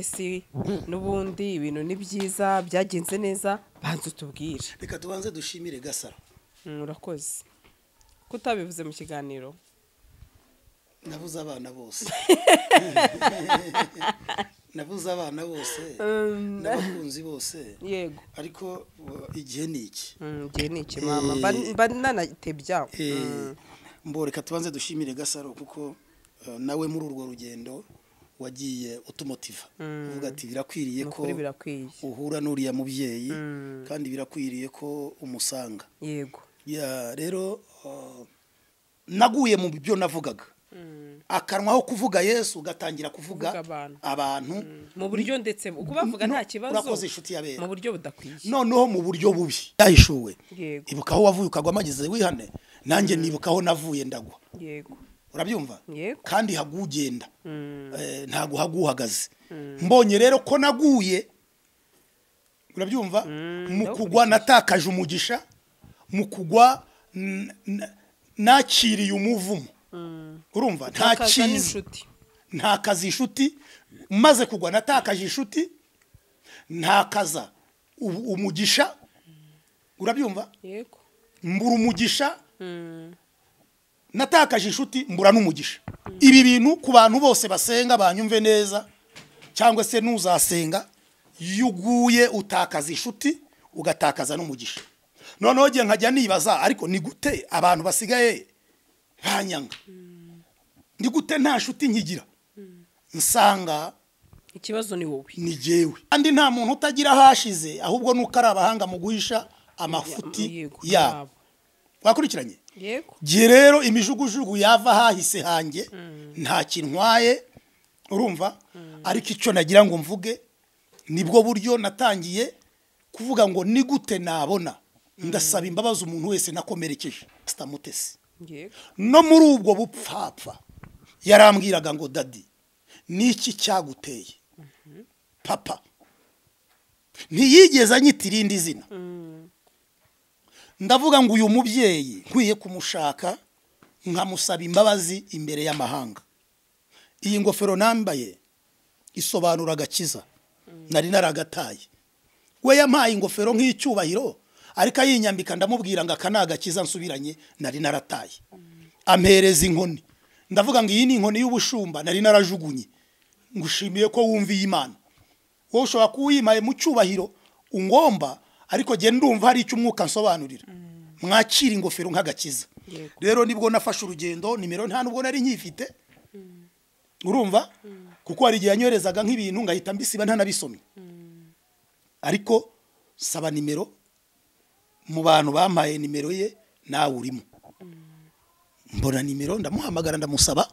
Si n'ubundi ibintu ni byiza, byagenze neza, banza utubwire. Reka tubanze dushimire Gasaro. Urakoze ko utabivuze mu kiganiro. Nabuze abana bose, nabuze abana bose n'abakunzi bose. Yego. Ariko igihe ni iki? Igihe ni iki mama, mba nanatebya. Mbo reka tubanze dushimire Gasaro kuko nawe muri urwo rugendo wagiye utumotiva uvuga ati birakwiriye ko uhura n'uriya mubyeyi, kandi birakwiriye ko umusanga. Yego. Ya rero naguye mu byo navugaga, akanwa aho kuvuga Yesu gatangira kuvuga abantu mu buryo ndetse kubavuga nta kibazo. Urakoze inshuti yabera mu buryo budakwiye, noneho mu buryo bubi yahishuwe. Ibuka aho wavuye ukagwa amagize wihane, nanjye nibuka aho navuye ndagwa. Yego. Urabyumva? Kandi hagugenda ntago haguhagaze. Mbonye rero ko naguye, urabyumva, mu kugwa natakaje umugisha, mu kugwa nakiriye umuvumo. Urumva nta cyiza, ntakaza inshuti. Maze kugwa natakaje inshuti, ntakaza umugisha. Urabyumva? Yego. Mbura umugisha, natakaje inshuti, mbura n'umugisha. Ibi bintu ku bantu bose basenga banyumve neza, cyangwa se nuzasenga, yuguye utakaza inshuti ugatakaza n'umugisha. Noneho giye nkajya nibaza, ariko ni gute abantu basigaye banyanga? Ni gute nta nshuti nkigira? Nsanga ikibazo ni wowe, ni jewe. Kandi nta muntu utagira hashize, ahubwo nuko ari abahanga mu guhisha amafuti yabo. Wakurikiranye? Yego. Giye rero imijugujugu yava hahise hanjye nta kintwaye, urumva? Ariko icyo nagira ngo mvuge nibwo buryo natangiye kuvuga ngo ni gute nabona ndasaba imbabazi umuntu wese nakomerekeje Mutesi. Yego. No muri ubwo bupfapfa yarambwiraga ngo dadi niki cyaguteye papa? Ntiyigeze anyita irindi zina. Ndavuga ngo uyu mubyeyi nkwiye kumushaka nkamusaba imbabazi imbere y'amahanga. Iyi ngofero nambaye isobanura agakiza, nari naragataye. We yampaye ingofero nk'icyubahiro, ariko ayinyambika ndamubwira ngo aka ni agakiza nsubiranye, nari narataye. Ampereza inkoni, ndavuga ngo iyi ni inkoni y'ubushumba nari narajugunye, ngushimiye ko wumviye Imana. Wowe ushobora kuyimaye mu cyubahiro ungomba, ariko giye ndumva hari icyo umwuka nsobanurira. Mwakira ingofero nk'agakiza. Rero nibwo nafashe urugendo, nimero nta nubwo nari nkifite. Urumva? Kuko hari igihe yanyoherezaga nk'ibintu ngahita mbisiba ntanabisomye. Ariko saba nimero mu bantu bampaye nimero ye, nawe urimo. Mbona nimero ndamuhamagara ndamusaba,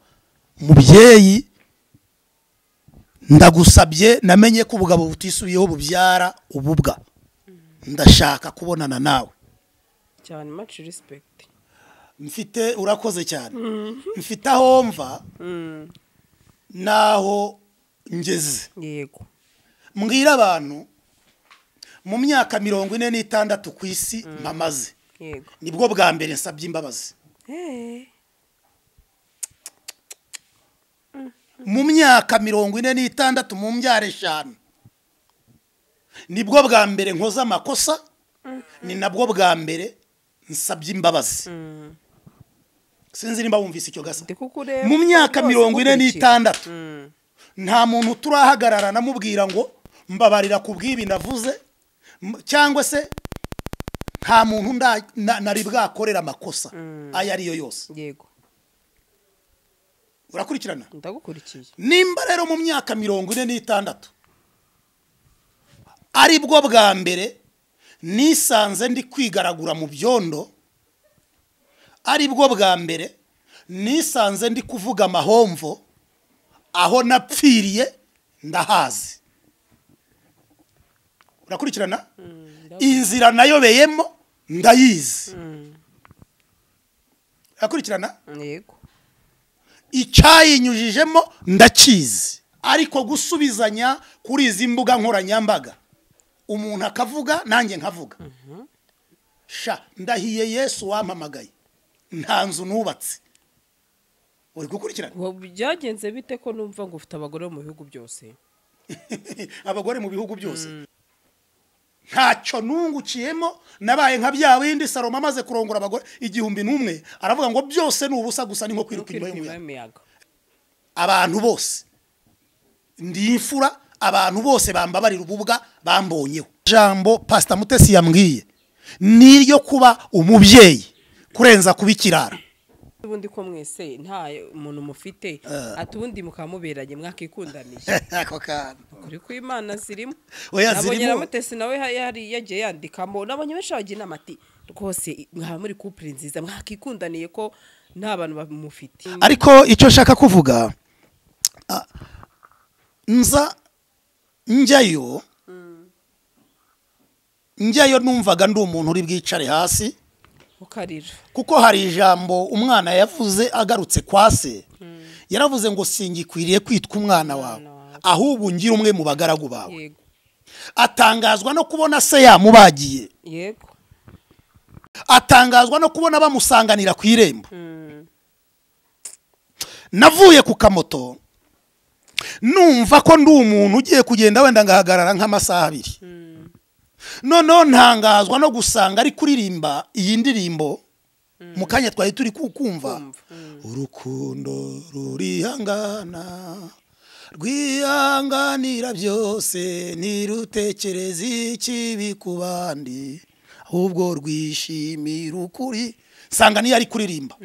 mubyeyi ndagusabye, namenye ko ubugabo butisubiyeho bubyara ububwa, ndashaka kubonana nawe. Cyane, much respect. Mfite, urakoze cyane. Mfite aho mva naho ngeze. Yego. Mbwira abantu mu myaka 46 ku isi mpamaze. Yego. Nibwo bwa mbere nsabye imbabazi. Mu myaka 46 mu mbyaro 5 nibwo bwa mbere nkoze amakosa, ni nabwo bwa mbere nsabye imbabazi. Sinzi nimba wumvise icyo Gasa. Mu myaka 46 nta muntu turahagarara namubwira ngo mbabarira kubwibi navuze, cyangwa se nta muntu nari bwakorera amakosa aya ariyo yose. Yego. Urakurikirana? Ndagukurikiye. Nimba rero mu myaka 46 ari bwo bwa mbere nisanze ndi kwigaragura mu byondo, ari bwo bwa mbere nisanze ndi kuvuga amahomvo, aho napfiriye ndahazi. Urakurikirana? Inzira nayobeyemo ndayizi. Urakurikirana? Yego. Icyayinyujijemo ndakizi. Ariko gusubizanya kuri izi mbuga nkoranyambaga, umuntu akavuga nanjye nkavuga, sha ndahiye Yesu wampamagaye, nta nzu nubatse. Uri gukurikirana? Byagenze bite ko numva ngo ufite abagore mu bihugu byose? Abagore mu bihugu byose. Ntacyo nungukiyemo, nabaye nka bya bindi Salomo amaze kurongora abagore 1001, aravuga ngo byose ni ubusa gusa, ni nko kwiruka inyuma y'umuyaga. Abantu bose ndi imfura, abantu bose bambabarira ububwa bambonyeho. Jambo Pastor Mutesi yambwiye niryo kuba umubyeyi kurenza kuba ikirara. Ubundi ko mwese nta muntu mufite, ati ubundi mukamuberanye mwakikundaniye. Ako kantu kuri kw'Imana zirimo. Oya zirimo. Nabonye Mutesi nawe yari yagiye yandikamo, nabonye benshi bagira inama ati rwose mwaba muri couple nziza mwakikundaniye ko nta bantu bamufite. Ariko icyo nshaka kuvuga, nza njyayo numvaga ndi umuntu uri bwicare hasi ukarira, kuko hari ijambo umwana yavuze agarutse kwa se, yaravuze ngo singikwiriye kwitwa umwana wawe, ahubwo ngira umwe mu bagaragu bawe. Atangazwa no kubona se yamubagiye. Yego. Atangazwa no kubona bamusanganira ku irembo. Navuye ku kamoto numva ko ndi umuntu ugiye kugenda wenda ngahagarara nk'amasaha abiri. Noneho ntangazwa no gusanga ari kuririmba iyi ndirimbo mu kanya twari turi kukumva, urukundo rurihangana rwihanganira byose, ntirutekereza ikibi ku bandi, ahubwo rwishimira ukuri. Sanga niyo ari kuririmba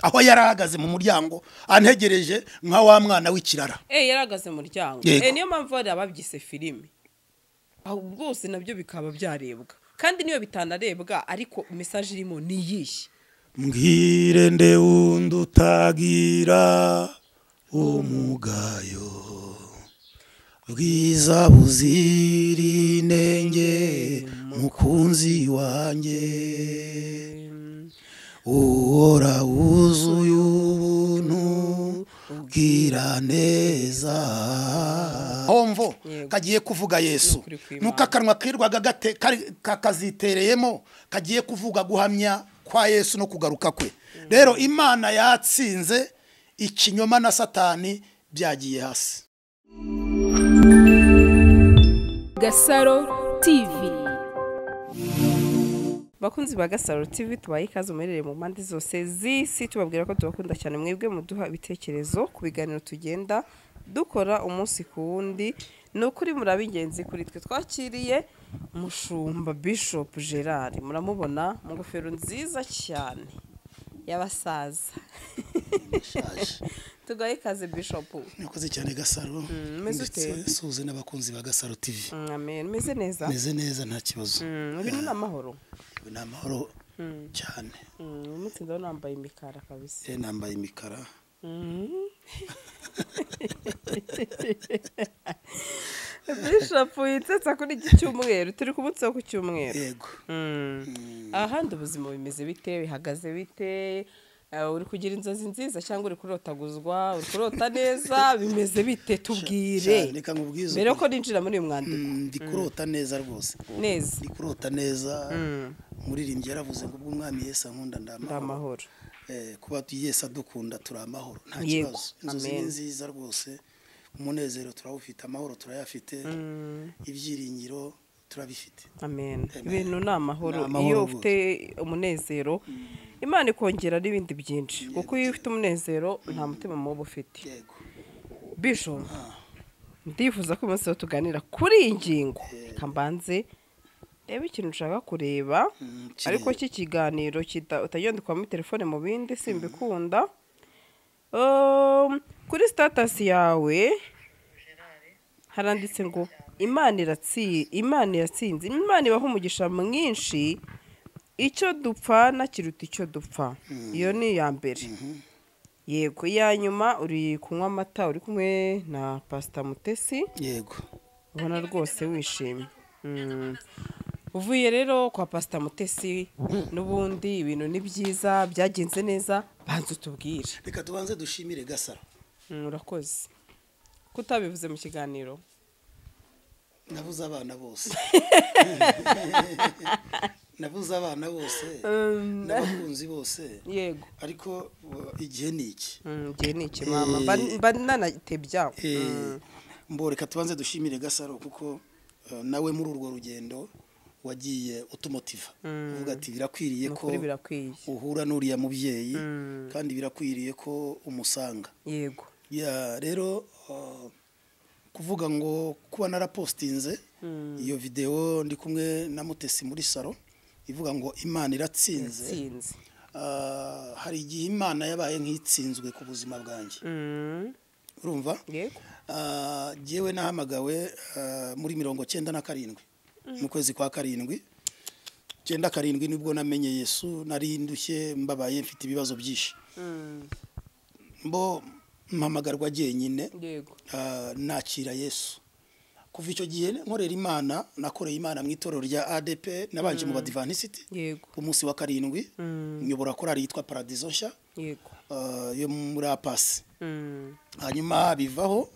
aho yarahagaze mu muryango antegereje nka wa mwana w'ikirara. Yarahagaze mu muryango. Niyo mpamvu bari ababyise filime, rwose nabyo bikaba byarebwa, kandi niyo bitanarebwa ariko message irimo ni iyihe? Mbwire nde wundi utagira umugayo, bwiza buzira inenge mukunzi wanjye, uhora wuzuye ubuntu bwira neza. Homvo kagiye kuvuga Yesu, nuko akanwa kirwaga gate kakazitereyemo kagiye kuvuga guhamya kwa Yesu no kugaruka kwe. Rero Imana yatsinze ikinyoma na Satani byagiye hasi. Gasaro TV. Bakunzi ba Gasaro TV, tubaye ikaze muherereye mu mpande zose z'isi, tubabwira ko tubakunda cyane, mwebwe muduha ibitekerezo ku biganiro tugenda dukora umunsi ku wundi. Ni ukuri muri ab'ingenzi kuri twe. Twakiriye Mushumba Bishop Gerard, muramubona mu ngofero nziza cyane y'abasaza. Tugaye ikaze Bishop. Nakoze cyane Gasaro. Meze suze n'abakunzi ba Gasaro TV. Amen. Meze neza. Meze neza nta kibazo. Ibintu n'amahoro. Ibintu n'amahoro cyane. Umunsi ndabona nambaye imikara kabisa. Nambaye imikara. Bishop yitsetsa kuri iki cyumweru, turi ku munsi wo ku cyumweru. Yego. Ahandi ubuzima bimeze bite, bihagaze bite? Uri kugira inzozi nziza cyangwa uri kurotaguzwa, uri kurota neza, bimeze bite? Tubwire. Reka nkubwize mbere ko ninjira muri uyu mwandiko. Ndi kurota neza rwose. Neza. Ndi kurota neza. Umuririmbyi yaravuze ngo ubwo umwami Yesu ankunda ndamahoro. Kuba Yesu adukunda turi amahoro, nta kibazo. Inzozi ni nziza rwose, umunezero turawufite, amahoro turayafite, ibyiringiro turabifite. Amen. Ibintu ni amahoro. Iyo ufite umunezero Imana ikongera n'ibindi byinshi, kuko iyo ufite umunezero nta mutima mubi ufite. Bishop, ndifuza ko umunsi tuganira kuri iyi ngingo. Reka mbanze reba ikintu nshaka kureba, ariko iki kiganiro utagenda muri telefone mu bindi simbikunda. Kuri status yawe haranditse ngo Imana iratsinze, Imana ibaha umugisha mwinshi, icyo dupfa na kiruta icyo dupfa. Iyo ni iya mbere. Yego. Iya nyuma uri kunywa amata uri kumwe na Pastor Mutesi. Yego. Ubona rwose wishimye. Uvuye rero kwa Pastor Mutesi n'ubundi ibintu ni byiza byagenze neza, banze utubwire. Reka tubanze dushimire Gasaro. Urakoze. Kutabivuze mu kiganiro. Nabuze abana bose. Nabuze abana bose n'abakunzi bose. Yego. Ariko igihe ni iki? Igihe ni iki mama, mba nanatebya. Mboreka tubanze dushimire Gasaro kuko nawe muri urwo rugendo wagiye utumotiva uvuga ati birakwiriye ko uhura n'uriya mubyeyi kandi birakwiriye ko umusanga. Yego. Ya rero kuvuga ngo kuba narapostinze iyo video ndi kumwe na Mutesi muri salo ivuga ngo Imana iratsinze. Hari igihe Imana yabaye nk'itsinzwe ku buzima bwanjye. Urumva? Yego. Jewe nahamagawe muri 97 mu kwezi kwa 7 97 nibwo namenye Yesu, nari ndushye mbabaye mfite ibibazo byinshi. Mbo mpamagarwa jyenyine. Yego. Nakira Yesu. Kuva icyo gihe nkorera Imana, nakoreye Imana mu itorero rya ADP, nabanje mu Badivantiste. Yego. Ku munsi wa 7 nyobora korali yitwa Paradiso nshya. Yego. Yo muri APAS. Hanyuma bivaho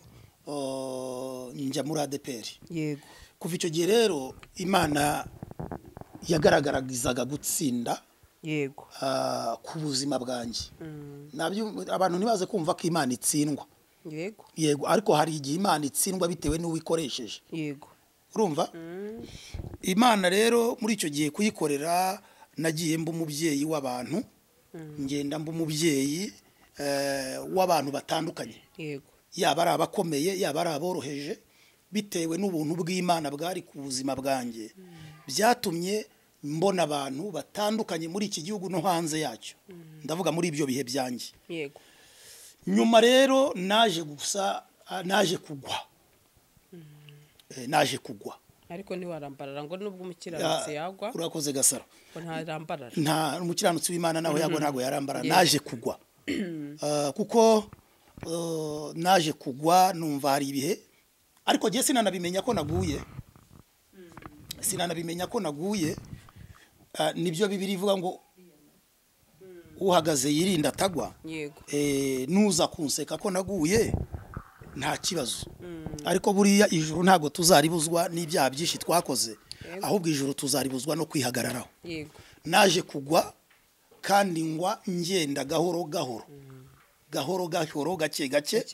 njya muri ADPR. Yego. Kuva icyo gihe rero Imana yagaragaragizaga gutsinda. Yego. Ku buzima bwanjye. Nabyo abantu ntibaze kumva ko Imana itsindwa. Yego. Yego, ariko hari igihe Imana itsindwa bitewe n'uwikoresheje. Yego. Urumva? Imana rero muri icyo gihe kuyikorera nagiye mba umubyeyi w'abantu, ngenda mba umubyeyi w'abantu batandukanye. Yego. Yaba ari abakomeye, yaba ari aboroheje, bitewe n'ubuntu bw'Imana bwari ku buzima bwanjye. Byatumye mbona abantu batandukanye muri iki gihugu no hanze yacyo. Ndavuga muri ibyo bihe byanjye. Yego. Nyuma rero naje gusa naje kugwa. Naje kugwa. Ariko ntiwarambarara ngo nubwo umukiranutsi yagwa. Urakoze Gasaro. Ngo ntarambarara. Nta umukiranutsi w'Imana naho yagwa ntago yarambarara. Naje kugwa. Kuko naje kugwa numva hari ibihe ariko giye sinanabimenya ko naguye. Sinanabimenya ko naguye. Nibyo Bibiri ivuga ngo uhagaze yirinda atagwa. Yego. Nuza kunseka ko naguye nta kibazo. Ariko buriya ijuru ntago tuzaribuzwa n'ibyaha byinshi twakoze, ahubwo ijuru tuzaribuzwa no kwihagararaho. Yego. Naje kugwa kandi ngwa ngenda gahoro gahoro. Gahoro gahoro gake gake.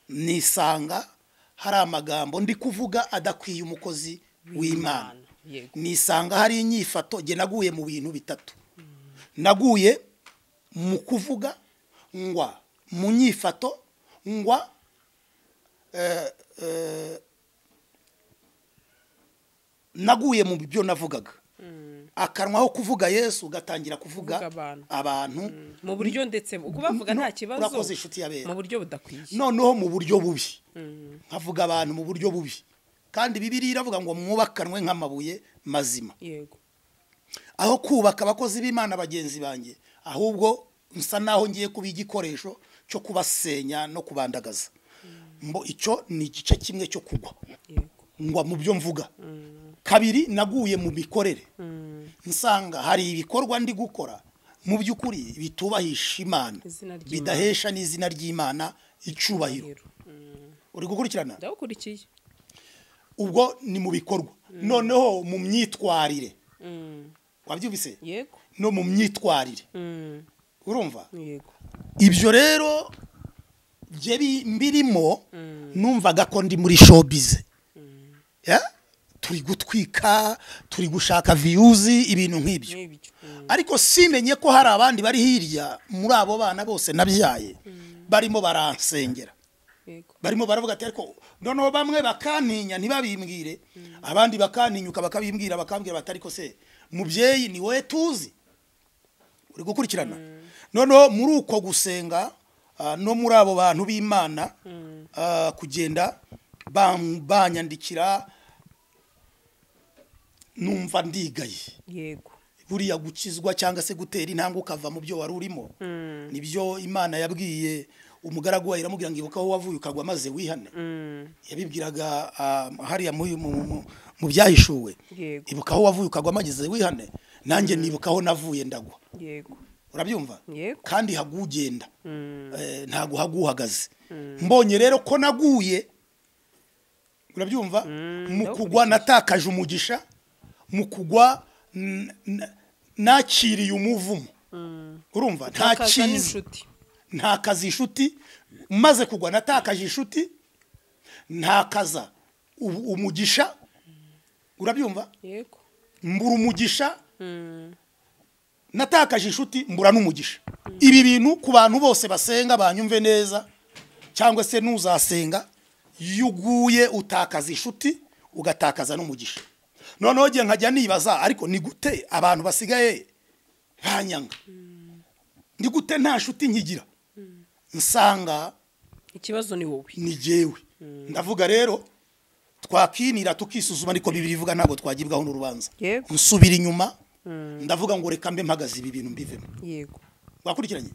Nisanga hari amagambo ndi kuvuga adakwiye umukozi w'Imana. Nisanga hari inyifato ge naguye mu bintu bitatu. Naguye mu kuvuga, ngwa mu nyifato, ngwa naguye mu byo navugaga. Akanwa ho kuvuga Yesu gatangira kuvuga abantu mu buryo ndetse kubavuga nta kibazo. Urakoze inshuti yabera. Mu buryo budakwiye. Noneho mu buryo bubi. Nkavuga abantu mu buryo bubi. Kandi Bibiliya iravuga ngo mwubakanwe nk'amabuye mazima. Yego. Aho kubaka abakozi b'Imana bagenzi banjye, ahubwo nsa naho ngiye kuba igikoresho cyo kubasenya no kubandagaza. Mbo icyo ni igice kimwe cyo kugwa. Yego. Ngwa mu byo mvuga. Kabiri naguye mu mikorere. Nsanga hari ibikorwa ndi gukora mu by'ukuri bitubahisha Imana, bidahesha n'izina ry'Imana icubahiro. Uri gukurikirana? Ndagukurikiye. Ubwo ni mu bikorwa. Noneho mu myitwarire. Wabyumvise? Yego. No mu myitwarire. Urumva? Yego. Ibyo rero je mbirimo numvaga ko ndi muri showbiz. Turi gutwika, turi gushaka views, ibintu nk'ibyo. Ariko simenye ko hari abandi bari hirya muri abo bana bose nabyaye barimo baransengera. Barimo baravuga ati ariko noneho bamwe bakantinya ntibabimbwire, abandi bakantinyuka bakabimbwira, bakambwira bati ariko se mubyeyi ni wowe tuzi. Uri gukurikirana? Noneho muri uko gusenga no muri abo bantu b'Imana kugenda banyandikira numva ndigaye. Yego. Buriya gukizwa cyangwa se gutera intambwe ukava mu byo wari urimo, nibyo Imana yabwiye umugaragu wayo, iramubwira ngo ibuka aho wavuye ukagwa maze wihane. Yabibwiraga hariya mu byahishuwe. Ibuka aho wavuye ukagwa maze wihane. Nanjye nibuka aho navuye ndagwa. Yego. Urabyumva? Kandi hagugenda. Ntago haguhagaze. Mbonye rero ko naguye. Urabyumva? Mu kugwa natakaje umugisha, mu kugwa nakiriye umuvumo. Urumva? Nta cyiza. Ntakaza inshuti. Maze kugwa natakaje inshuti, Ntakaza umugisha, urabyumva? Yego. Mbura umugisha, natakaje inshuti, mbura n'umugisha. Ibi bintu ku bantu bose basenga banyumve neza, cyangwa se nuzasenga, iyo uguye utakaza inshuti ugatakaza n'umugisha. Noneho gihe nkajya nibaza, ariko ni gute abantu basigaye banyanga? Ni gute nta nshuti nkigira? Nsanga ikibazo ni wowe, ni jewe. Ndavuga rero twakinira tukisuzuma, ariko Bibiliya ivuga ntabwo twagibwaho n'urubanza. Nsubira inyuma, ndavuga ngo reka mbe mpagaze ibi bintu mbivemo. Yego. Wakurikiranye?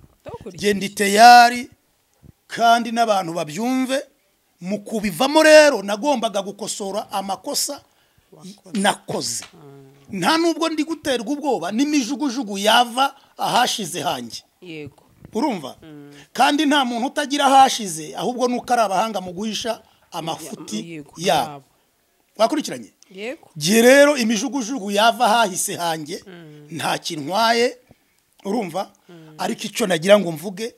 Genda iteyari kandi n'abantu babyumve. Mu kubivamo rero nagombaga gukosora amakosa nakoze. Nta nubwo ndi guterwa ubwoba n'imijugujugu yava ahashize hanjye. Yego. Urumva? Kandi nta muntu utagira ahashize, ahubwo nuko ari abahanga mu guhisha amafuti yabo. Wakurikiranye? Yego. Gihe rero imijugujugu yava hahise hanjye nta kintwaye, urumva? Ariko icyo nagira ngo mvuge,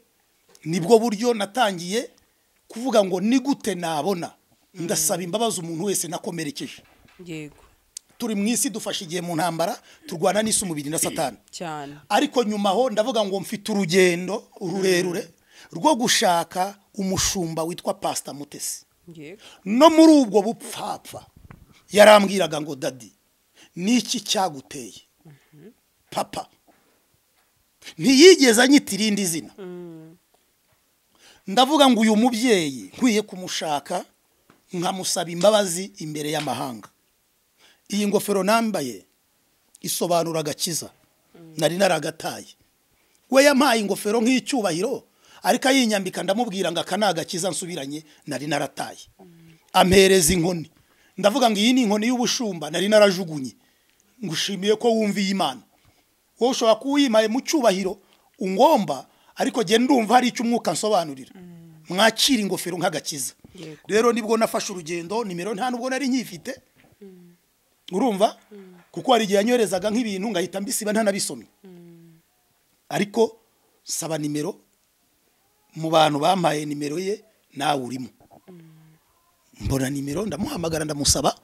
nibwo buryo natangiye kuvuga ngo ni gute nabona ndasaba imbabazi umuntu wese nakomerekeje. Yego. Turi mu isi, dufashe igihe mu ntambara turwana n'isi, umubiri na Satani cyane. Ariko nyuma ho ndavuga ngo mfite urugendo rurerure rwo gushaka umushumba witwa Pastor Mutesi. Yego. No muri ubwo bupfapfa yarambwiraga ngo dadi, niki cyaguteye? Papa ntiyigeze anyita irindi zina. Ndavuga ngo uyu mubyeyi nkwiye kumushaka nkamusaba imbabazi imbere y'amahanga. Iyi ngofero nambaye isobanura agakiza, nari naragataye. We yampaye ingofero nk'icyubahiro, ariko ayinyambika ndamubwira ngo aka ni agakiza nsubiranye, nari narataye. Ampereza inkoni, ndavuga ngo iyi ni inkoni y'ubushumba nari narajugunye, ngushimiye ko wumviye Imana. Wowe ushobora kuyimaye mu cyubahiro ungomba, ariko jye ndumva hari icyo umwuka nsobanurira. Mwakira ingofero nk'agakiza. Rero nibwo nafashe urugendo, nimero nta nubwo nari nkifite, urumva? Kuko hari igihe yanyoherezaga nk'ibintu ngahita mbisiba ntanabisomye. Ariko saba nimero mu bantu bampaye nimero ye, nawe urimo. Mbona nimero, ndamuhamagara, ndamusaba,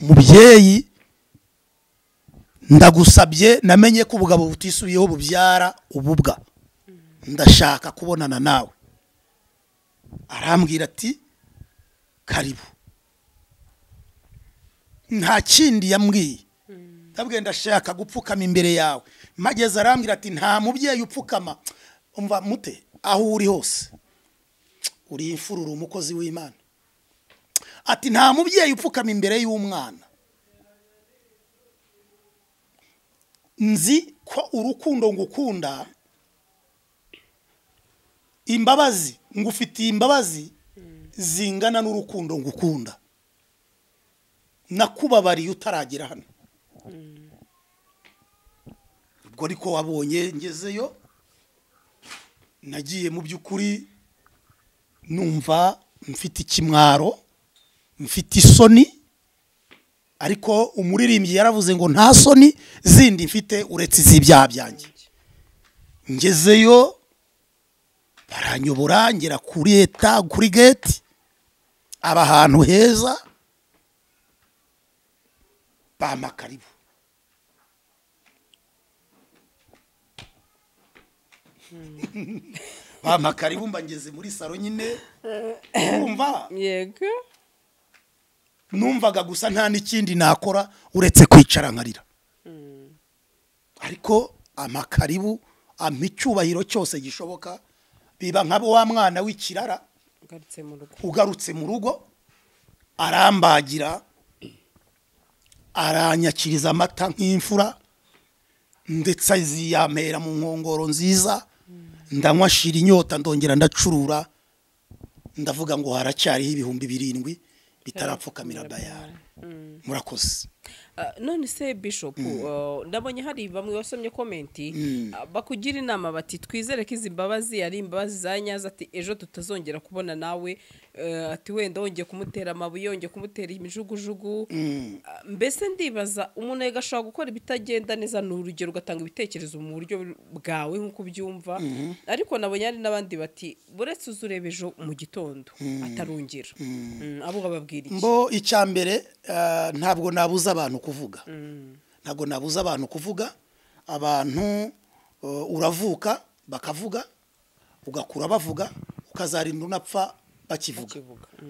mubyeyi ndagusabye, namenye ko ubugabo butisubiyeho bubyara ububwa, ndashaka kubonana nawe. Arambwira ati karibu. Nta kindi yambwiye. Ndabwiye ndashaka gupfukama imbere yawe. Mageze arambwira ati nta mubyeyi upfukama. Umva mute, aho uri hose uri imfura, uri umukozi w'Imana. Ati nta mubyeyi upfukama imbere y'umwana. Nzi ko urukundo ngukunda, imbabazi ngufitiye, imbabazi zingana n'urukundo ngukunda. Nakubabariye utaragera hano. Ubwo ariko wabonye ngezeyo, nagiye mu by'ukuri numva mfite ikimwaro, mfite isoni, ariko umuririmbyi yaravuze ngo nta soni zindi mfite uretse iz'ibyaha byanjye. Ngezeyo baranyobora ngera kuri eta, kuri gate, aba ahantu heza, bampa karibu. Bampa karibu, mba ngeze muri saro nyine, urumva? Yego. Numvaga gusa nta n'ikindi nakora uretse kwicara nkarira. Ariko amakaribu ampa icyubahiro cyose gishoboka, biba nka wa mwana w'ikirara ugarutse mu rugo, arambagira, aranyakiriza amata nk'imfura, ndetse aziyamera mu nkongoro nziza, ndanywa shira inyota, ndongera ndacurura, ndavuga ngo haracyariho 7,000, Bitarapfukamira Bayali. Murakoze. None se Bishop, ndabonye hari bamwe basomye comment bakugira inama bati twizere ko izi mbabazi ari imbabazi za nyazo, ati ejo tutazongera kubona nawe, ati wenda wongeye kumutera amabuye, wongeye kumutera imijugujugu. Mbese ndibaza umuntu agashobora gukora ibitagenda neza, ni urugero ugatanga ibitekerezo mu buryo bwawe nk'uko ubyumva, ariko nabonye hari n'abandi bati buretse uzureba ejo mu gitondo atarongera. Abo bababwira iki? Mbo icya mbere ntabwo nabuza abantu kuvuga. Ntabwo nabuza abantu kuvuga. Abantu uravuka bakavuga, ugakura bavuga, ukazarinda unapfa bakivuga.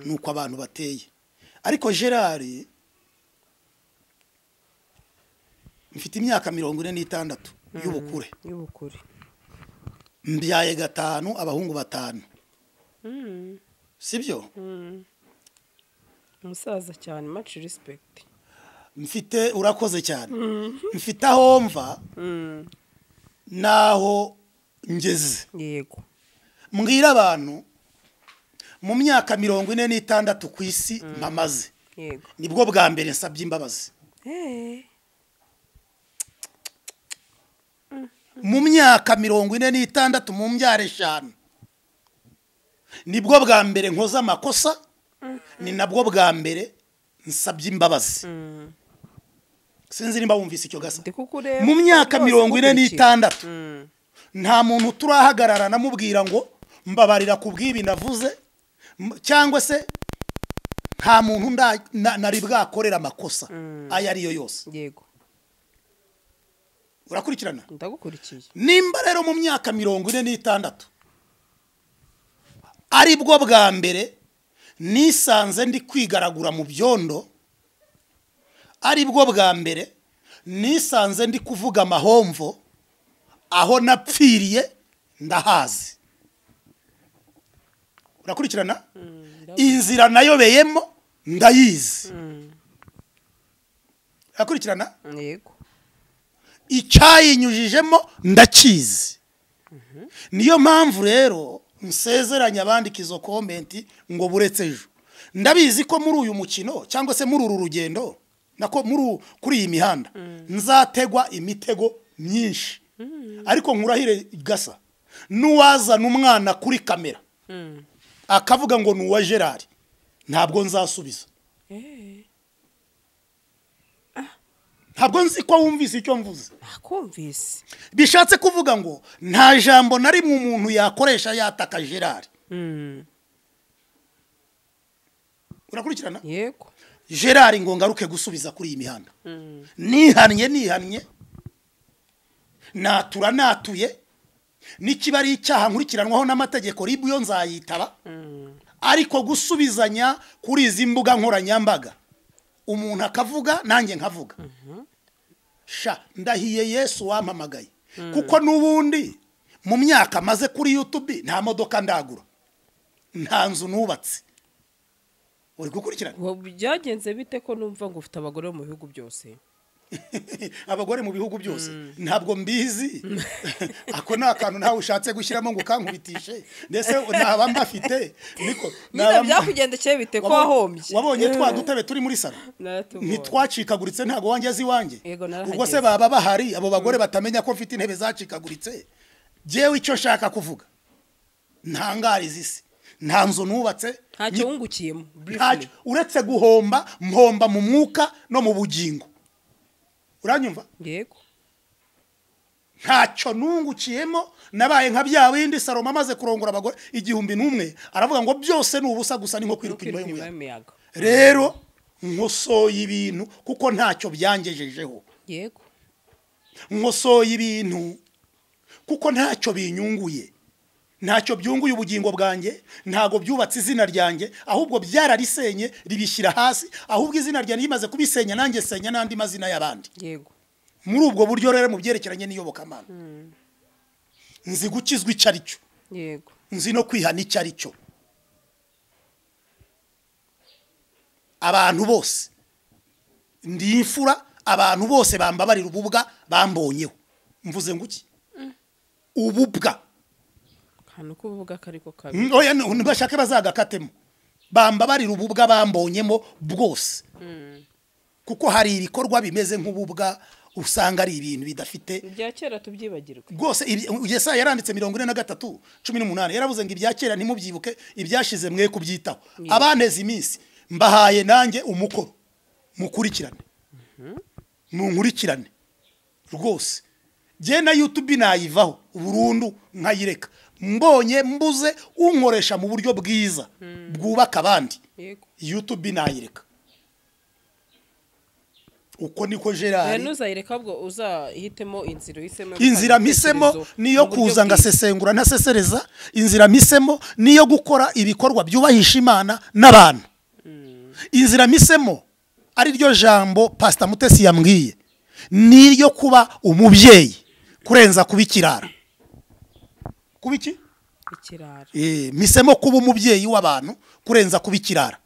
Nuko abantu bateye. Ariko Gerard mfite imyaka 46 y'ubukure. Y'ubukure. Mbyaye 5 abahungu 5. Sibyo? Umusaza cyane, much respect. Mfite, urakoze cyane. Mfite aho mva naho ngeze. Yego. Mbwira abantu mu myaka 46 ku isi mpamaze. Yego. Nibwo bwa mbere nsabye imbabazi. Mu myaka 46 mu mbyaro 5 nibwo bwa mbere nkoza amakosa, ni nabwo bwa mbere nsabye imbabazi. Sinzi nimba wumvise icyo gasa. Mu myaka 46 nta muntu turahagarara namubwira ngo mbabarira kubw'ibi navuze, cyangwa se nta muntu nari bwakorera amakosa ayo ariyo yose. Yego. Urakurikirana? Ndagukurikiye. Nimba rero mu myaka 46 ari bwo bwa mbere nisanze ndi kwigaragura mu byondo, ari bwo bwa mbere nisanze ndi kuvuga amahomvo, aho napfiriye ndahazi. Urakurikirana? Inzira nayobeyemo ndayizi. Urakurikirana? Yego. Icyayinyujijemo ndakizi. Niyo mpamvu rero nsezeranya abandika izo comment ngo buretse ejo. Ndabizi ko muri uyu mukino cyangwa se muri uru rugendo nako muri kuri iyi mihanda nzategwa imitego myinshi. Ariko nkurahire gasa nuwazana umwana kuri kamera akavuga ngo ni uwa Gerard, ntabwo nzasubiza. Ntabwo nzi ko wumvise icyo mvuze. Nakumvise. Bishatse kuvuga ngo nta jambo na rimwe umuntu yakoresha yataka Gerard. Urakurikirana? Yego. Gerard ngo ngaruke gusubiza kuri iyi mihanda. Nihannye natura natuye, nikiba ari icyaha nkurikiranwaho n'amategeko ribu yo nzayitaba. Ariko gusubizanya kuri izi mbuga nkoranyambaga umuntu akavuga nanjye nkavuga, sha ndahiye Yesu wampamagaye. Kuko nubundi mu myaka maze kuri YouTube nta modoka ndagura, nta nzu nubatse. Uri gukurikirana? Byagenze bite ko numva ngo ufite abagore mu bihugu byose? Abagore mu bihugu byose ntabwo mbizi. Ako ni akantu nawe ushatse gushyiramo ngo kankubitishe, ndetse naba mbafite niko naba byakugendekeye bite ko wahombye? Wabonye twa dutebe turi muri salo ntitwacikaguritse, ntago wanjye azi wanjye. Ubwo se baba bahari abo bagore batamenya ko mfite intebe zacikaguritse? Jewe icyo nshaka kuvuga, ntangariza isi, nta nzu nubatse, ntacyo wungukiyemo, ntacyo uretse guhomba, mpomba mu mwuka no mu bugingo. Uranyumva? Yego. Ntacyo nungukiyemo, nabaye nka bya bindi Salomo amaze kurongora abagore 1001 aravuga ngo byose ni ubusa gusa ni nko kwiruka inyuma y'umuyaga. Rero nkosoye ibintu kuko ntacyo byangejejeho. Yego. Nkosoye ibintu kuko ntacyo binyunguye. Ntacyo byunguye ubugingo bwanjye, ntago byubatse izina ryanjye, ahubwo byararisenye ribishyira hasi, ahubwo izina ryanjye rimaze kubisenya nanjye senya n'andi mazina y'abandi. Yego. Muri ubwo buryo rero mu byerekeranye n'iyobokamana, nzi gukizwa icyo ari cyo. Yego. Nzi no kwihana icyo ari cyo. Abantu bose ndi imfura, abantu bose bambabarira ububwa bambonyeho. Mvuze nguki? Ububwa. Nuko uvuga kariko kabi. Oya ntibashake bazagakatemo. Bambabarira ububwa bambonyemo bwose, kuko hari ibikorwa bimeze nk'ububwa usanga ari ibintu bidafite. Ibya kera tubyibagirwe rwose. Yesaya yaranditse 43:18, yaravuze ngo ibya kera ntimubyibuke, ibyashize mwe kubyitaho. Abanteze iminsi mbahaye nanjye umukoro, mukurikirane, munkurikirane rwose. Jye na YouTube nayivaho burundu nkayireka, mbonye mbuze unkoresha mu buryo bwiza bwubaka abandi, YouTube nayireka. Uko niko Gerard. Ntuzayireka, ahubwo uzahitemo inzira uhisemo. Inzira mpisemo niyo kuza ngasesengura ntasesereza. Inzira mpisemo niyo gukora ibikorwa byubahisha Imana n'abantu. Inzira mpisemo, ari ryo jambo Pastor Mutesi yambwiye, niryo kuba umubyeyi kurenza kuba ikirara. Kuba iki? Ikirara. Mpisemo kuba umubyeyi w'abantu kurenza kuba ikirara.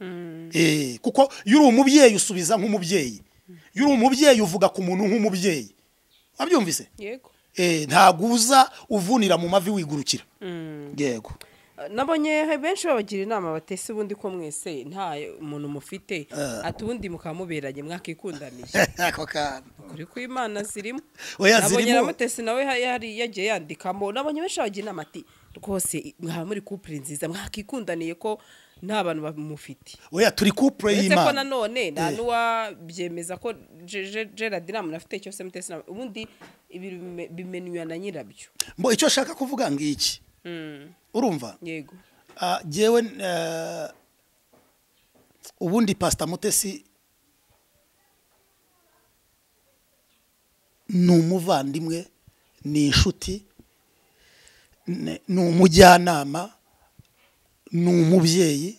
Kuko iyo uri umubyeyi usubiza nk'umubyeyi, iyo uri umubyeyi uvuga ku muntu nk'umubyeyi. Wabyumvise? Yego. Ntabwo uza uvunira mu mavi wigurukira. Yego. Nabonye benshi babagira inama batese ubundi ko mwese nta muntu mufite, ati ubundi mukamuberanye mwakikundaniye. Ako kantu kuri kw'Imana zirimo. Oya, Nabonye zirimo. na Mutesi nawe yari yagiye yandikamo. Nabonye benshi babagira inama ati rwose mwaba muri couple nziza, mwakikundaniye ko nta bantu bamufite. Oya, turi couple Uretse ko y'Imana. nanone nta n'uwabyemeza ko Gerard nta muntu afite cyose Mutesi nawe. Ubundi ibi bimenywa na nyirabyo. Mbo icyo shaka kuvuga ngiki. Urumva? Yego. Jewe ubundi Pastor Mutesi ni umuvandimwe, ni inshuti, ni umujyanama, ni umubyeyi.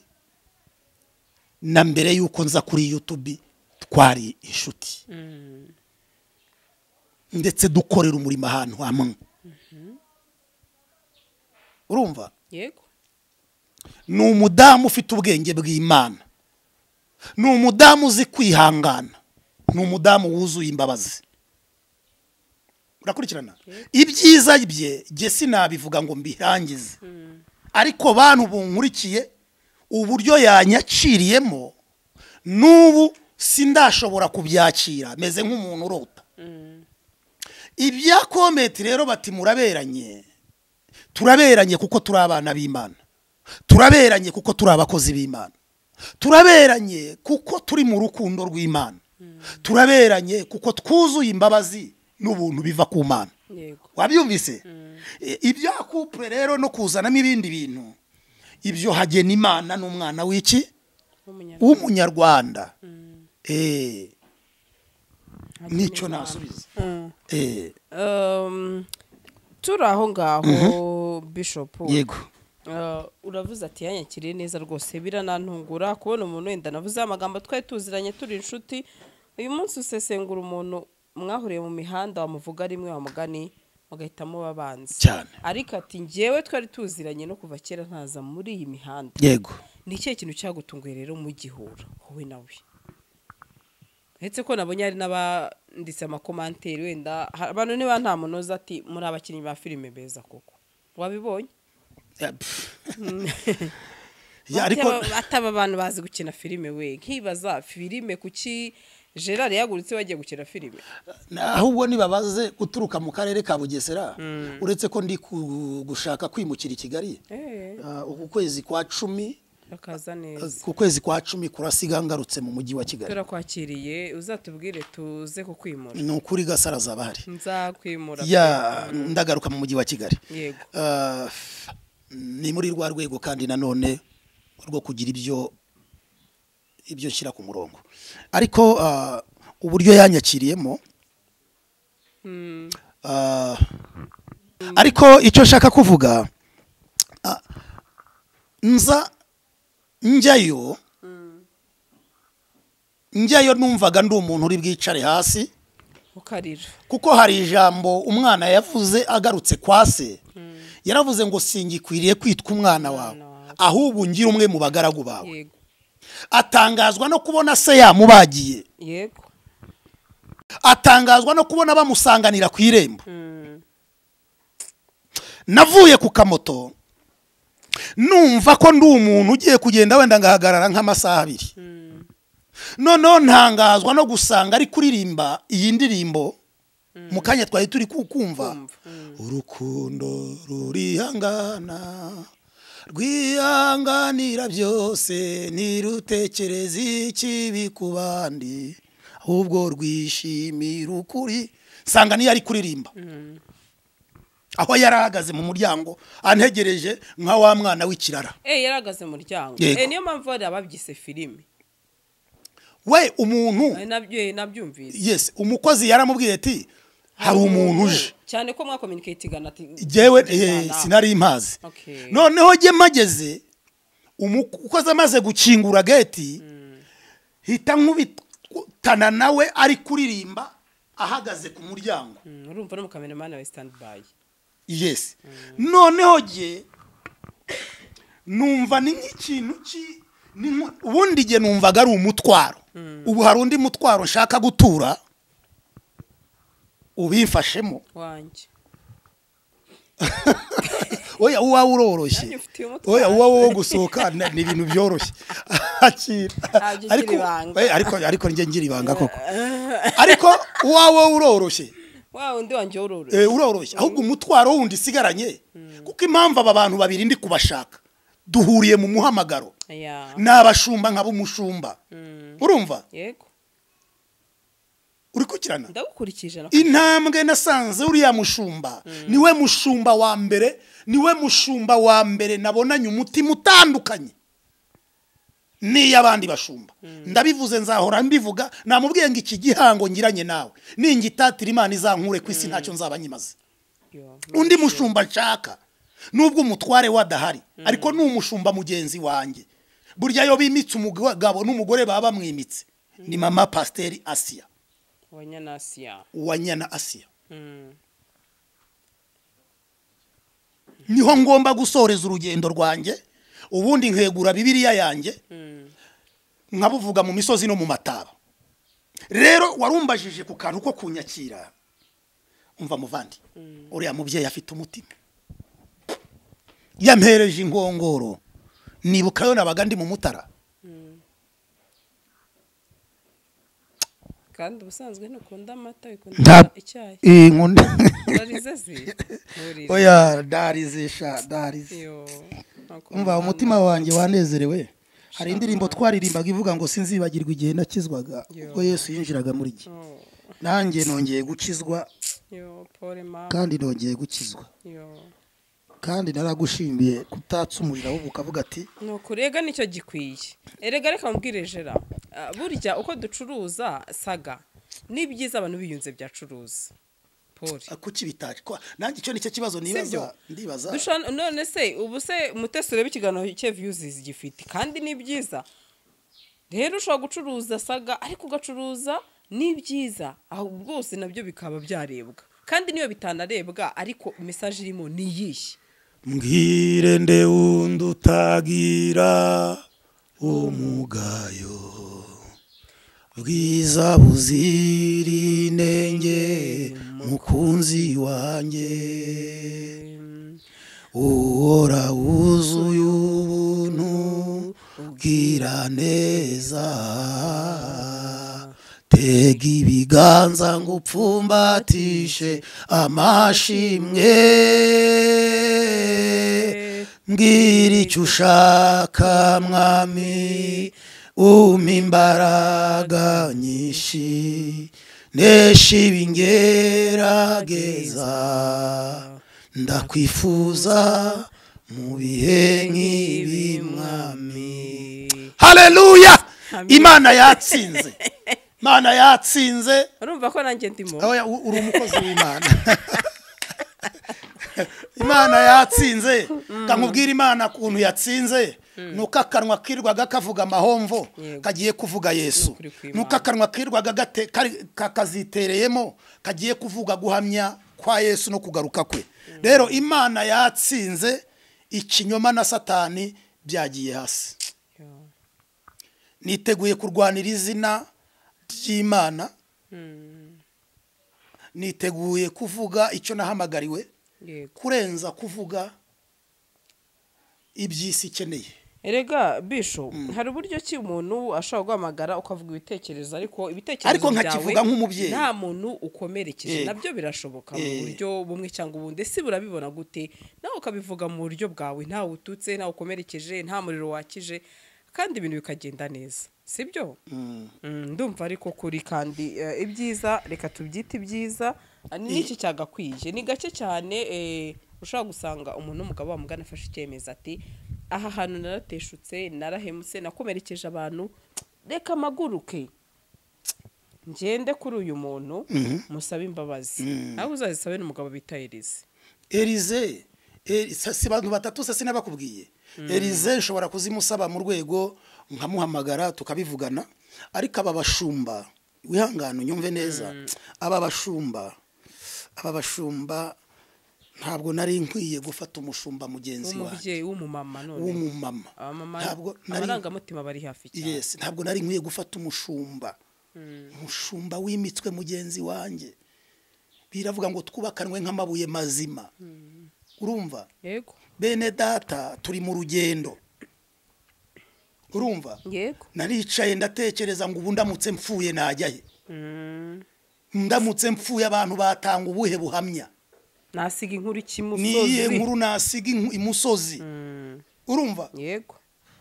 Na mbere yuko nza kuri YouTube twari inshuti, ndetse dukorera umurimo ahantu hamwe. Urumva? Yego. Ni umudamu ufite ubwenge bw'Imana, ni umudamu uzi kwihangana, ni umudamu wuzuye imbabazi. Urakurikirana? Ibyiza bye jye sinabivuga ngo mbirangize, ariko bantu bunkurikiye uburyo yanyakiriyemo n'ubu sindashobora kubyakira, meze nk'umuntu urota. Ibya kometi rero bati muraberanye, turaberanye kuko turi abana b'Imana, turaberanye kuko turi abakozi b'Imana, turaberanye kuko turi mu rukundo rw'Imana, turaberanye kuko twuzuye imbabazi n'ubuntu biva ku Mana. Yego. Wabyumvise? Ibya couple rero no kuzanamo ibindi bintu, ibyo hagena Imana n'umwana w'iki? W'umunyarwanda. Nicyo nasubiza. Turi aho ngaho Bishop. Yego. Uravuze ati yanyakiriye neza rwose, biranantungura kubona umuntu wenda navuze amagambo twari tuziranye turi inshuti, uyu munsi usesengura umuntu mwahuriye mu mihanda wamuvuga rimwe wamugani mugahitamo babanzi cyane. Ariko ati njyewe twari tuziranye no kuva kera ntaza muri iyi mihanda. Yego. Ni ikihe kintu cyagutunguye rero mu gihura wowe nawe? Ndetse ko nabonye hari n'abanditse amakomanteri wenda abantu niba nta munoza ati muri abakinnyi ba filime beza koko. Wabibonye? Ariko ataba abantu bazi gukina filime we, nkibaza filime kuki Gerard yagurutse bagiye gukina filime? Ahubwo nibabaze guturuka mu karere ka Bugesera, uretse ko ndi gushaka kwimukira i Kigali. Uku kwezi kwa 10 akaza neza. Ku kwezi kwa 10 kurasiga ngarutse mu mujyi wa Kigali. Turakwakiriye, uzatubwire tuze kukwimura. Ni ukuri Gasara azaba hari. Nzakwimura. Ya, ndagaruka mu mujyi wa Kigali. Yego. Ni muri rwa rwego kandi nanone rwo kugira ibyo nshyira ku murongo. Ariko uburyo yanyakiriyemo, ariko icyo nshaka kuvuga, nza njyayo numvaga ndi umuntu uri bwicare hasi ukarira, kuko hari ijambo umwana yavuze agarutse kwa se, yaravuze ngo singikwiriye kwitwa umwana wawe, ahubwo ngira umwe mu bagaragu bawe. Atangazwa no kubona se yamubagiye. Yego. Atangazwa no kubona bamusanganira ku irembo. Navuye ku kamoto Numva ko ndi umuntu ugiye kugenda wenda ngahagarara nk'amasaha abiri. Noneho ntangazwa no gusanga ari kuririmba iyi ndirimbo mu kanya twari turi kukumva. Urukundo rurihangana rwihanganira byose, ntirutekereza ikibi ku bandi, ahubwo rwishimira ukuri. Sanga niyo ari kuririmba aho yarahagaze mu muryango antegereje nka wa mwana w'ikirara. Yarahagaze mu muryango. Niyo mpamvu bari ababyise filime. We umuntu nabyumvise. Yes, umukozi yaramubwiye ati hari umuntu uje. Cyane ko mwakommunicatingana ati jewe sinari impazi. Noneho je mageze umukozi amaze gukingura gate hita nkubitana nawe ari kuririmba ahagaze ku muryango. Urumva no mukameramana wa stand by. Yes. Noneho je numva ni nk'ikintu ki ubundi je numvaga ari umutwaro. Ubu hari undi mutwaro nshaka gutura ubimfashemo wanjye. Oya uwa uroroshye. Oya uwa wo gusohoka ni ibintu byoroshye. Akira. Ariko ariko nje ngira ibanga koko. Ariko uwa wo uroroshye. Wa undi wanje uroroshye. Uroroshye. Ahubwo umutwaro wundi sigaranye. Kuko impamvu aba bantu babiri ndi kubashaka duhuriye mu muhamagaro. Nabashumba nkaba umushumba. Urumva? Yego. Uri kukirana? Ndagukurikije. Intambwe nasanze uriya mushumba niwe mushumba wa mbere, niwe mushumba wa mbere nabonanye umutima utandukanye n'iy'abandi bashumba. Ndabivuze nzahora mbivuga, namubwiye ngo iki gihango ngiranye nawe ningitatira Imana izankure ku isi ntacyo nzaba nyimaze. Undi mushumba nshaka nubwo umutware wadahari ariko ni umushumba mugenzi wanjye. Burya yo bimitse umugabo n'umugore baba bamwimitse ni mama Pasiteri Asia. Wanyana Asia. Niho ngomba gusoreza urugendo rwanjye, ubundi nkegura Bibiliya yanjye nkabuvuga mu misozi no mu mataba. Rero warumbajije ku kantu ko kunyakira. Umva muvandi, uriya mubyeyi afite umutima. Yampereje inkongoro nibuka yo nabaga ndi mu Mutara. Kandi ubusanzwe ntukunda amata, ukunda icyayi. Nkunda. Ndarize se? Oya ndarize sha, ndarize. Umva umutima wanjye wanezerewe. Hari indirimbo twaririmbaga ivuga ngo sinzibagirwa igihe nakizwaga ubwo Yesu yinjiraga muri jye. Nanjye nongeye gukizwa. Kandi nongeye gukizwa. Kandi naragushimiye kutatsa umuriro ahubwo ukavuga ati nuko rega nicyo gikwiye. Erega reka mubwire Jera, burya uko ducuruza saga ni byiza abantu biyunze byacuruza. Paul kuki bitaje nanjye icyo nicyo kibazo nibaza ndibaza. None se ubu se Mutesi urebe ikiganiro cye views gifite kandi ni byiza. Rero ushobora gucuruza saga ariko ugacuruza ni byiza aho bwose nabyo bikaba byarebwa. Kandi niyo bitanarebwa ariko message irimo ni yihe. Mbwire nde wundi utagira umugayo, bwiza buzira inenge mukunzi wanjye, uhora wuzuye ubuntu ubwira neza, tega ibiganza ngo upfumbatishe amashimwe, mbwira icyo ushaka mwami, umpa imbaraga nyinshi nesha ibingerageza, ndakwifuza mu bihe nk'ibi mwami. Haleluya! Imana yatsinze. Imana yatsinze. Urumva ko nanjye ndimo. Oya uri umukozi w'Imana. Imana yatsinze. Kamubwira Imana kuntu yatsinze. Nuko akanwa kirwaga kavuga amahomvo kagiye kuvuga Yesu. Nuko akanwa kirwaga gate kazitereyemo kagiye kuvuga guhamya kwa Yesu no kugaruka kwe. Rero Imana yatsinze ikinyoma na Satani byagiye hasi. Niteguye kurwanira izina ry'Imana. Niteguye kuvuga icyo nahamagariwe kurenza kuvuga iby'isi ikeneye. Erega Bisho, hari uburyo ki umuntu ashobora guhamagara ukavuga ibitekerezo, ariko ibitekerezo ariko nkakivuga nk'umubyeyi nta muntu ukomerekeje, nabyo birashoboka mu buryo bumwe cyangwa ubundi. Ese burabibona gute nawe ukabivuga mu buryo bwawe, nta ututse, nta ukomerekeje, nta muriro wakije, kandi ibintu bikagenda neza, sibyo? Ndumva ariko kuri kandi ibyiza reka tubyite ibyiza, n'iki cyagakwiye ni gake cyane. Ushobora gusanga umuntu w'umugabo wamugana afashe icyemezo ati aha hantu narateshutse, narahemutse, nakomerekeje abantu, reka maguruke ngende kuri uyu muntu musabe imbabazi. Nawe uzazisabe n'umugabo bita Elize. Elize si abantu batatu se sinabakubwiye. Elize nshobora kuzimusaba mu rwego nkamuhamagara tukabivugana, ariko aba bashumba wihangane unyumve neza, aba bashumba ntabwo nari nkwiye gufata umushumba mugenzi wanjye w'umumama, none w'umumama ntabwo amarangamutima bari hafi cyane. Yes, ntabwo nari nkwiye gufata umushumba wimitswe mugenzi wanjye. Biravuga ngo twubakanwe nk'amabuye mazima. Urumva? Yego. Bene data turi mu rugendo. Urumva? Yego. Naricaye ndatekereza ngo ubu ndamutse mfuye najya he? Ndamutse mfuye abantu batanga ubuhe buhamya? Nasiga inkuru ikimusozi. Niye nkuru nasiga imusozi. Urumva? Yego.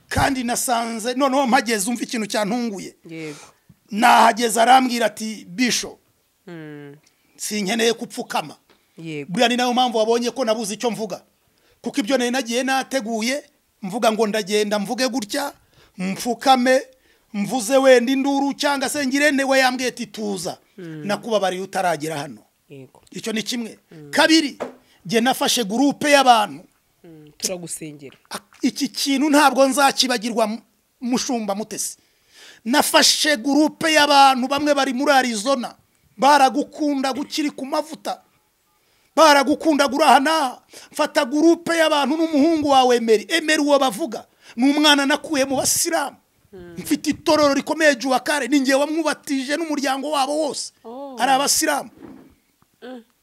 Kandi nasanze noneho mpageze umva ikintu cyantunguye. Yego. Nahageze arambwira ati Bisho, sinkeneye kupfukama. Yego. Buriya ni nayo mpamvu wabonye ko nabuze icyo mvuga, kuko ibyo nari nagiye nateguye mvuga ngo ndagenda mvuge gutya mfukame mvuze wenda induru cyangwa se ngirente, we yambwiye ati tuza nakubabariye utaragera hano. Yego. Icyo ni kimwe. Kabiri, jye nafashe groupe y'abantu turagusengera. Iki kintu ntabwo nzakibagirwa mushumba Mutesi. Nafashe groupe y'abantu bamwe bari muri Arizona baragukunda gukiri ku mavuta, baragukunda gurahana. Mfata groupe y'abantu n'umuhungu wawe Emery. Emery uwo bavuga ni umwana nakuye mu basilamu. Mfite itorero rikomeye Juwakare, ni ngiye wamwubatije n'umuryango wabo wose ari abasilamu.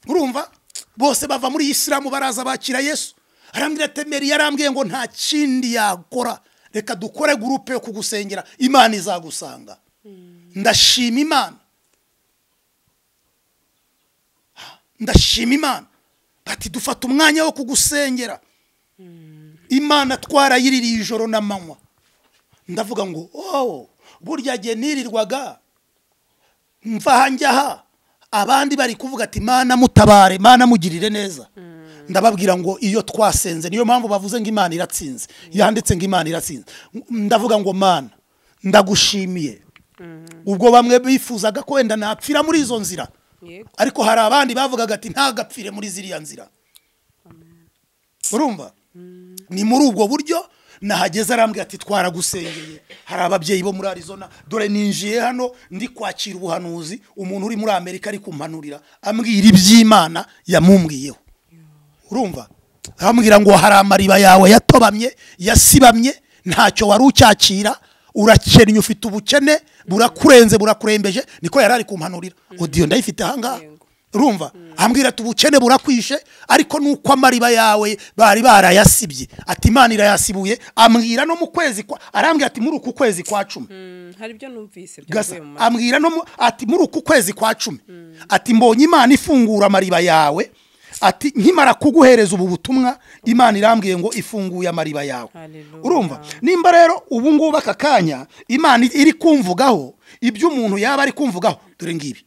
Urumva bose bava muri Isilamu baraza bakira Yesu. Arambwira ati Emery yarambwiye ngo nta kindi yakora, reka dukore groupe yo kugusengera, Imana izagusanga. Ndashima Imana, ndashima Imana. Bati dufata umwanya wo kugusengera, Imana twarayiririye ijoro n'amanywa. Ndavuga ngo oh, burya jye nirirwaga mva hanjya abandi bari kuvuga ati Imana mutabare, Imana mugirire neza. Ndababwira ngo iyo twasenze, niyo mpamvu bavuze ngo Imana iratsinze, yanditse ngo Imana iratsinze. Ndavuga ngo Mana ndagushimiye. Ubwo bamwe bifuzaga ko wenda napfira muri izo nzira, ariko hari abandi bavugaga ati ntagapfire muri ziriya nzira. Urumva? Ni muri ubwo buryo nahageze arambwira ati twaragusengeye. Hari ababyeyi bo muri Arizona, dore ninjiye hano ndi kwakira ubuhanuzi, umuntu uri muri Amerika ari kumpanurira ambwira iby'Imana yamumbwiyeho. Urumva? Arambwira ngo hari amariba yawe yatobamye, yasibamye, ntacyo wari ucyakira, urakennye, ufite ubukene burakurenze, burakurembeje. Niko yarari kumpanurira. Audio ndayifite ahangaha. Urumva? Ambwira ati ubukene burakwishe, ariko nuko amariba yawe bari barayasibye, ati Imana irayasibuye. Ambwira no mu kwezi kwa, arambwira ati muri uku kwezi kwa 10. Hari ibyo numvise byavuye mu ambwira no ati muri uku kwezi kwa 10, ati mbonye Imana ifungura amariba yawe, ati nkimara kuguhereza ubu butumwa Imana irambwiye ngo ifunguye amariba yawe. Urumva? Nimba rero ubu ngubu aka kanya Imana iri kumvugaho ibyo umuntu yaba ari kumvugaho, dore ngibi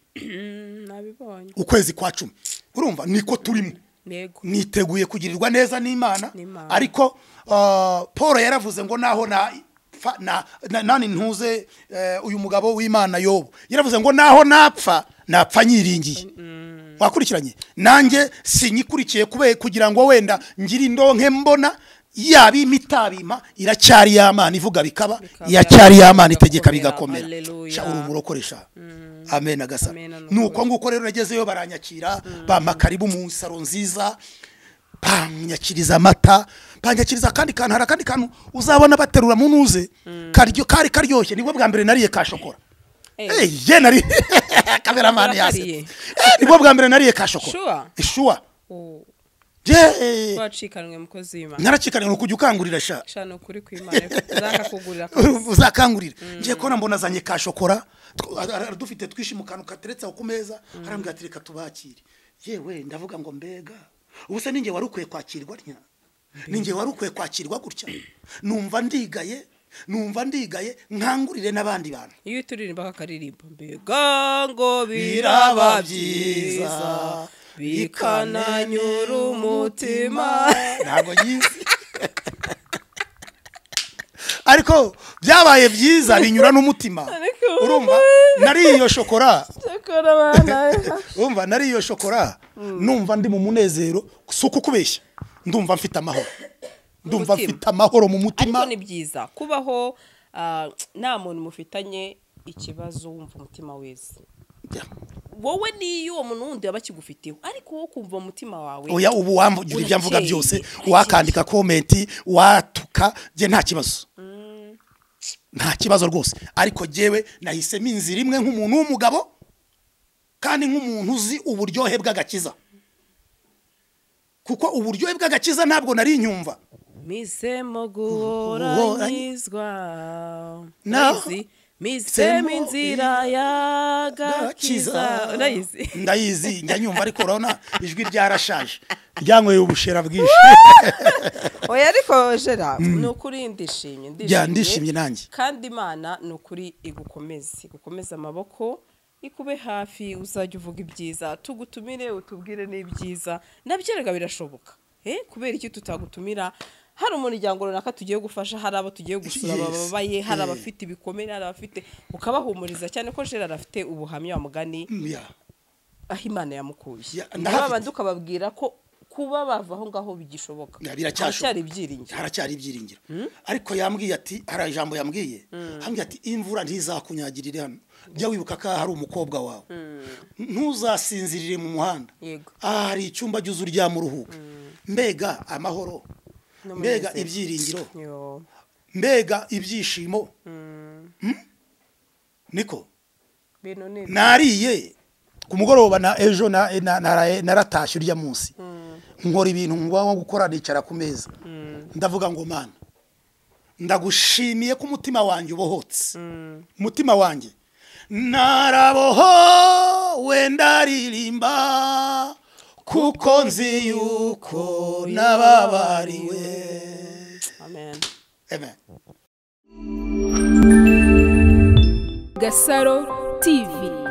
nabibonye ukwezi kwa 10. Urumva niko turimo. Niteguye kugirirwa neza n'Imana, ariko Paul yaravuze ngo naho na nani ntuze uyu mugabo w'Imana Yobu yaravuze ngo naho napfa napfa nyiringiye. Wakurikiranye nanjye sinyikurikiye kube kugira ngo wenda ngiri indonke mbona yaba imitabima iracyari y'Imana ivuga bikaba, iracyari y'Imana itegeka bigakomera. Sha uri umurokoresha. Amen agasa. Nuko nguko rero nagezeyo baranyakira, bampa karibu mu saro nziza, banyakiriza amata, banyakiriza kandi kantu, hari akandi kantu uzabona baterura mu nuze karyo kari karyoshye. Nibwo bwa mbere nariye ka shokora. Ye nari cameraman yase. Nibwo bwa mbere nariye ka shokora. Sure. Wacikanwe mukozi w'Imana. Naracikanwe no kujya ukangurira sha. Sha no kuri kw'Imana uzakakugurira. Uzakangurira. Ngiye kona mbona azanye ka shokora dufite twishi mu kantu kateretse aho ku meza, arambwira ati reka tubakire. Yewe ndavuga ngo mbega ubuse ninjye wari ukwiye kwakirwa ntya, ninjye wari ukwiye kwakirwa gutya. Numva ndigaye, numva ndigaye nkangurire n'abandi bantu. Iyo turirimba akaririmbo mbega ngo biraba byiza bikananyura umutima. Ntabwo nyizi ariko byabaye byiza binyura n'umutima. Urumva nari iyo shokora, urumva nari iyo shokora, numva ndi mu munezero, si ukukubeshya, ndumva mfite amahoro, ndumva mfite amahoro mu mutima. Ariko ni byiza kubaho nta muntu mufitanye ikibazo wumva umutima wese wowe niyo uwo muntu wundi aba akigufiteho, ariko wowe kumva umutima wawe. Oya ubu wamvugira ibyo mvuga byose, wakandika komenti, watuka, je nta kibazo, nta kibazo rwose. Ariko jewe nahisemo inzira imwe nk'umuntu w'umugabo kandi nk'umuntu uzi uburyohe bw'agakiza, kuko uburyohe bw'agakiza ntabwo nari nyumva. Misemo guhoranyizwa misemo inzira y'agakiza. Ndayizi, ndayizi njya nyumva, ariko urabona ijwi ryarashaje ryanyweye ubushera bwinshi. Oya ariko Gerard ni ukuri ndishimye, ndishimye nanjye. Kandi Imana ni ukuri igukomeze, igukomeze amaboko, ikube hafi, uzajya uvuga ibyiza, tugutumire utubwire n'ibyiza, nabyo rega birashoboka. Kubera iki tutagutumira? Hari umuryango runaka tugiye gufasha, hari abo tugiye gusura bababaye, hari abafite ibikomere, hari abafite, ukabahumuriza cyane ko Gerard afite ubuhamya wa mugani aho Imana yamukuye. N'abandi ukababwira ko kuba bava aho ngaho bigishoboka, haracyari ibyiringiro, haracyari ibyiringiro. Ariko yambwiye ati, hari ijambo yambwiye, ambwiye ati imvura ntizakunyagirire hano, jya wibuka ko hari umukobwa wawe, ntuzasinzirire mu muhanda, aha hari icyumba jya uryama uruhuke. Mbega amahoro, mbega ibyiringiro, mbega ibyishimo. Niko nariye ku mugoroba na ejo naratashye urya munsi, nkora ibintu ngwa gukora, nicara ku meza ndavuga ngo Mana ndagushimiye ko umutima wanjye ubohotse, umutima wanjye narabohowe ndaririmba kuko nzi yuko nababariwe. Amen. Amen. Gasaro TV.